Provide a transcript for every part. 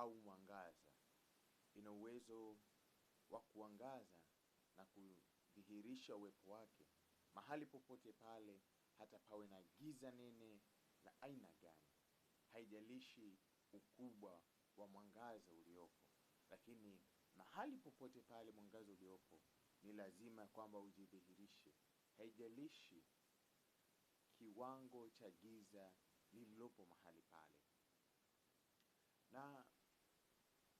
au mwangaza. Ina uwezo wa kuangaza na kudhihirisha uwepo wake mahali popote pale, hata pawe na giza nene la aina gani. Haijalishi ukubwa wa mwangaza uliopo, lakini mahali popote pale mwangaza uliopo ni lazima kwamba ujidhihirishe. Haijalishi kiwango cha giza lililopo mahali pale. Na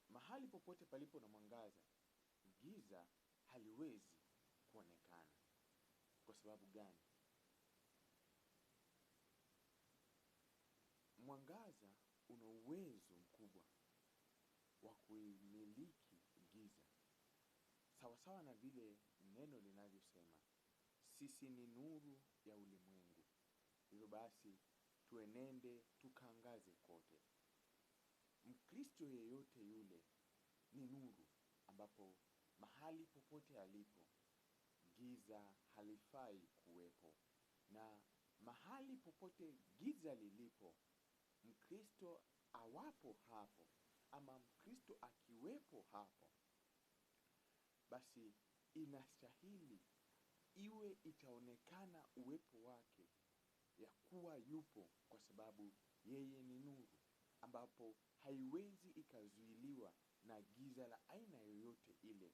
mahali popote palipo na mwangaza, giza haliwezi kuonekana. Kwa sababu gani? Mwangaza una uwezo mkubwa wa kuimiliki giza, sawasawa na vile neno linavyosema, sisi ni nuru ya ulimwengu, hivyo basi tuenende tukaangaze kote. Mkristo yeyote yule ni nuru, ambapo mahali popote alipo giza halifai kuwepo, na mahali popote giza lilipo, Mkristo awapo hapo ama Mkristo akiwepo hapo, basi inastahili iwe itaonekana uwepo wake ya kuwa yupo, kwa sababu yeye ni nuru, ambapo haiwezi ikazuiliwa na giza la aina yoyote ile.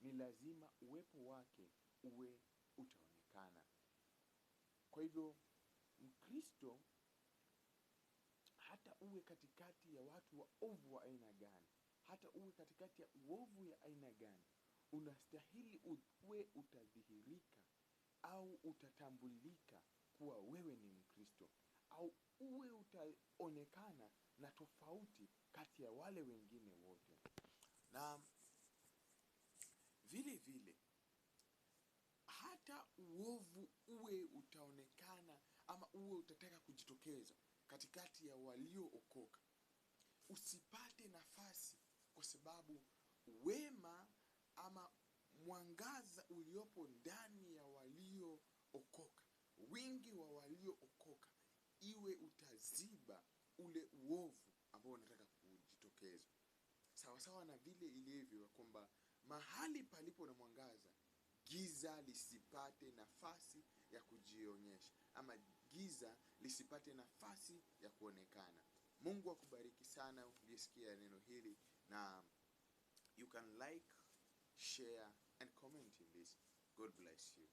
Ni lazima uwepo wake uwe utaonekana. Kwa hivyo Mkristo, hata uwe katikati ya watu waovu wa aina gani, hata uwe katikati ya uovu ya aina gani, unastahili uwe utadhihirika au utatambulika kuwa wewe ni Mkristo, au uwe utaonekana na tofauti kati ya wale wengine wote. Na vile vile hata uovu uwe utaonekana ama uwe utataka kujitokeza katikati ya waliookoka, usipate nafasi, kwa sababu wema ama mwangaza uliopo ndani ya waliookoka, wingi wa waliookoka, iwe utaziba ule uovu ambao unataka kujitokeza. Sawasawa na vile ilivyo kwamba mahali palipo na mwangaza, giza lisipate nafasi ya kujionyesha, ama giza lisipate nafasi ya kuonekana. Mungu akubariki sana ulisikia neno hili, na you can like, share and comment in this. God bless you.